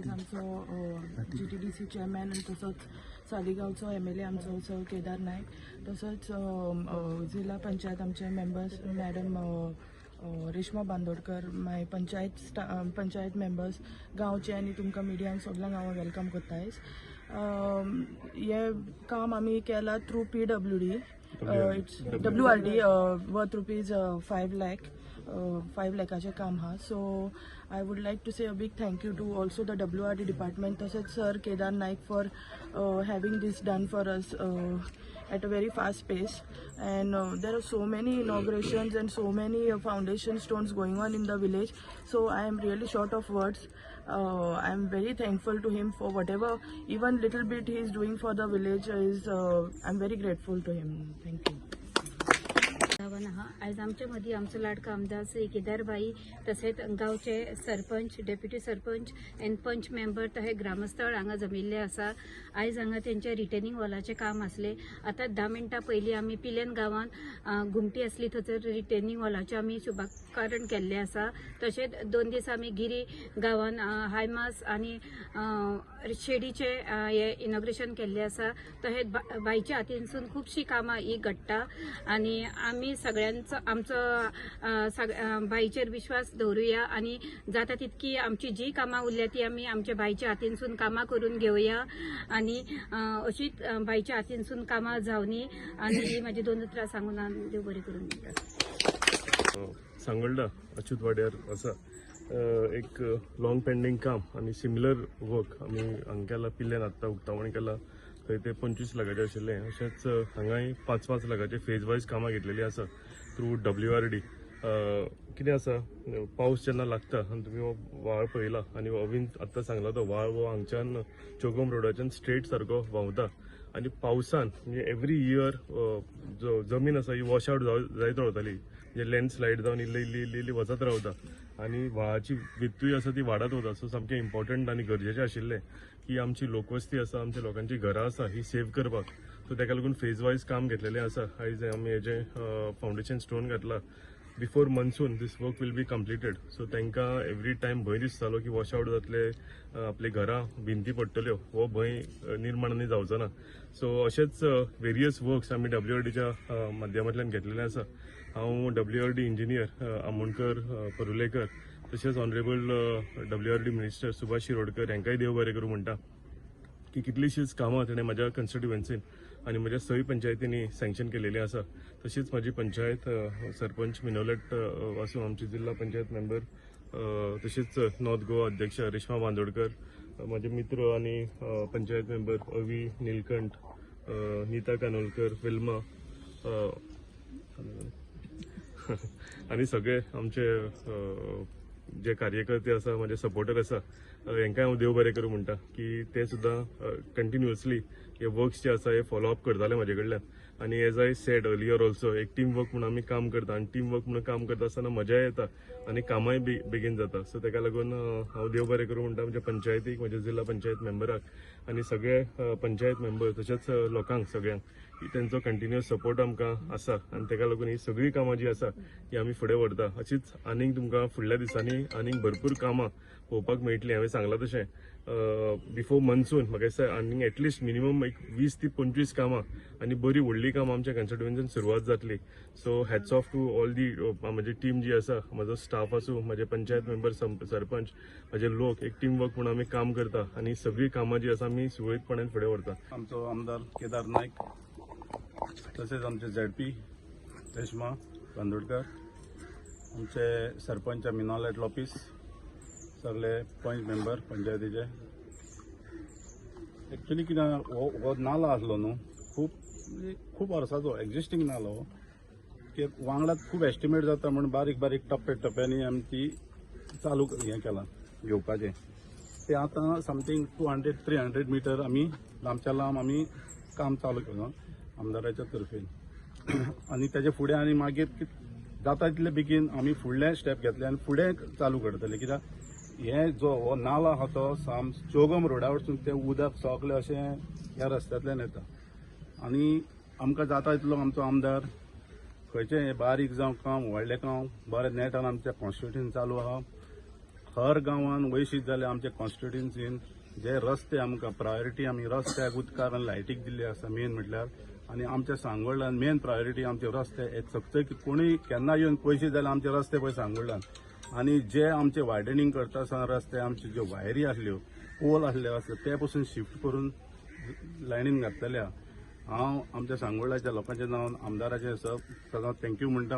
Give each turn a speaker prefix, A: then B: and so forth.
A: आयज आमचो GTDC chairman आनी तसोच सालिगांवचो एमएलए आमचो सर केदार नायक, तसोच अ, अ, जिल्हा पंचायत आमचे मेंबर्स मॅडम रेश्मा बांदोडकर, मागीर पंचायत पंचायत मेंबर्स गांवचे आनी तुमकां मिडियांक सगल्यांक हांव welcome करता आयज. हें काम आमी केलां through PWD, it's WRD, worth ₹5 lakh, 5 लॅकाचें काम आहा. So I would like to say a big thank you to also the WRD department, तशेंच sir Kedar Naik for having this done for us at a very fast pace. And there are so many inaugurations and so many foundation stones going on in the village, so I am really short of words. I am very thankful to him for whatever, even little bit he is doing for the village is, I am very grateful to him. Thank you.
B: जावन आहा. आयज आमच्या मदीं आमचो लाडको आमदार श्री केदारभाई, तशेंच गांवचे sarpanch, deputy sarpanch आनी पंच मेंबर तशें ग्रामस्थळ हांगा जमिल्ले आसा. आयज हांगा तेंचे रिटेनिंग वॉलाचें काम आसलें. आतां 10 मिनटां पयलीं आमी पिलेन गांवांत घुमटी आसली, थंयसर रिटेनिंग वॉलाचें आमी शुभाकारण केल्लें आसा. तशेंच 2 दीस आमी गिरी गांवांत हायमास आनी शेडीचे हे इनॉग्रेशन केल्लें आसा. तशेंच बायच्या हातीनसून खुबशीं कामां ही घडटा आनी आमी सगळ्यांचो आमचो बाईचेर विश्वास दवरुया आनी जाता तितकी आमची जी कामां उरल्या ती आमी आमच्या बाईच्या हातीनसून कामां करून घेवया आनी अशीच बाईच्या हातीनसून कामां जावनी आनी ही म्हाजी दोन उतरां सांगून हांव देव बरें करून दिता.
C: सांगोल्डा अच्युत वाड्यार आसा एक लॉंग पेंडींग काम आनी सिमिलर वर्क आमी हांगा केला. पिल्ल्यान आत्तां उक्तावण केला, थंय ते 25 लाखाचें आशिल्लें. अशेंच हांगाय 5-5 लाखाचे फेज वायज कामां घेतलेलीं आसा थ्रू डब्ल्यूआरडी. कितें आसा, पावस जेन्ना लागता आनी तुमी हो व्हाळ पळयला आनी अवीन आत्तां सांगला, तो व्हाळ हो हांगच्यान चोगम रोडाच्यान स्ट्रेट सारको व्हांवता आनी पावसान म्हणजे एवरी इयर जो जमीन आसा ही वॉश आउट जायत रावताली, म्हणजे लँडस्लायड जावन इल्ली इल्ली इल्ली इल्ली वचत रावता आनी व्हाळाची वित्तूय आसा ती वाडत वता. सो सामकें इम्पॉर्टंट आनी गरजेचें आशिल्लें की आमची लोकवस्ती आसा, आमच्या लोकांची घरां आसा, ही सेव करपाक. सो ताका लागून फेज वायज काम घेतलेलें आसा. आयज आमी हेजें फावंडेशन स्टोन घातला. Before monsoon this work will be completed. So तांकां एवरी टायम भंय दिसतालो की वॉश आउट जातले, आपली घरां भिंती पडटल्यो, हो भंय निर्माण आनी जावचो ना. सो अशेच वेरियस वर्क्स आमी डब्ल्यूआरडीच्या माध्यमांतल्यान घेतलेले आसा. हांव डब्ल्यूआरडी इंजिनियर आमोणकर, परुलेकर, तशेंच honourable WRD minister Subhash Shirodkar हांकांय देव बरें करूं म्हणटा की कितलीशींच कामां तेणें म्हाज्या कॉन्स्टिट्युएन्सीन आनी म्हज्या सय पंचायतींनी सँक्शन केलेली आसा. तशीच म्हाजी पंचायत सरपंच मिनोलेट आसूं, आमची जिल्हा पंचायत मेंबर, तशीच नॉर्थ गोवा अध्यक्ष रेश्मा बांदोडकर, म्हाजे मित्र आनी पंचायत मेंबर अवी निलकंठ, नीता कानोलकर, विल्मा आनी सगळे आमचे जे कार्यकर्ते आसा, म्हाजे सपोर्टर आसा, हेंकां हांव देव बरें करूं म्हणटा की ते सुद्दां कंटिन्युअसली हे वर्क्स जे आसा हे फॉलो अप करताले म्हाजे कडल्यान. आनी as I said earlier also, एक टीम वर्क म्हणून आमी काम करता आनी टीम वर्क म्हणून काम करता आसतना मजाय येता आनी कामाय बेगीन जाता. सो ताका लागून हांव देव बरें करूं म्हणटा म्हज्या पंचायतीक, म्हज्या जिल्हा पंचायत मेंबराक आनी सगळे पंचायत मेंबर, तशेंच लोकांक सगळ्यांक की तेंचो कंटिन्युअस सपोर्ट आमकां आसा आनी ताका लागून ही सगळीं कामां जी आसा ती आमी फुडें व्हरता. अशीच आनीक तुमकां फुडल्या दिसांनी आनीक भरपूर कामां पळोवपाक मेळटलीं. हांवें सांगलां तशें, बिफोर मन्सून म्हाका दिसता आनीक एटलिस्ट मिनिमम एक 20 ती 25 कामां आनी बरी व्हडली कामां आमच्या कॉन्स्टिट्युएन्सीन सुरवात जातली. So hats off to all the म्हजी टीम जी आसा, म्हजो स्टाफ आसूं, म्हजे पंचायत मेंबर, सरपंच, म्हजे लोक, एक टीम वर्क म्हणून आमी काम करता आनी सगळीं कामां जी आसा आमी सुरळीतपणान फुडें व्हरता.
D: आमचो आमदार केदार नायक, तसेच आमचे झेडपी रेश्मा बांदोडकर, आमचे सरपंच मिनोलेट लॉपीस, सगळे पंच मेंबर पंचायतीचे. एक्चुली कितें, हो हो नालो आसलो न्हू, खूब म्हणजे खूब वर्साचो एक्झिस्टींग नालो हो, की वांगडाच खूब एस्टिमेट जाता म्हूण बारीक बारीक टप्पे टप्प्यांनी आमी ती चालू हें केलां घेवपाचें. ते आतां something 200 300 meter आमी लांबच्या लांब आमी काम चालू केलां आमदाराच्या तर्फेन आनी तेजे फुडें आनी मागीर जाता तितले बेगीन आमी फुडले स्टेप घेतले आनी फुडें चालू करतले. कित्याक हे जो हो नालो आहा तो साम चोगम रोडा वचून तें उदक सगळें अशें ह्या रस्त्यांतल्यान येता आनी आमकां जाता तितलो आमचो आमदार खंयचें हें बारीक जावं काम, व्हडलें काम, बरें नेटान आमच्या कॉन्स्टिट्युएन्सीन चालू आहा. हर गांवान वयशीत जाल्यार आमच्या कॉन्स्टिट्युन्सीन जे रस्ते आमकां प्रायोरिटी आमी रस्त्याक, उदकाक आनी लायटीक दिल्ली आसा मेन म्हटल्यार. आनी आमच्या सांगोळ्यान मेन प्रायोरिटी आमचे रस्ते हे चकचकीत, कोणूय केन्ना येवन पयशे जाल्यार आमचे रस्ते पळय सांगोळ्यान. आनी जे आमचे वायडनिंग करता आसतना रस्ते आमचे ज्यो वायरी आसल्यो, पोल आसले आसले, ते पसून शिफ्ट करून लायनीन घातलेल्या. हांव आमच्या सांगोळ्याच्या लोकांच्या नांवान आमदाराचें सदांच thank you म्हणटा.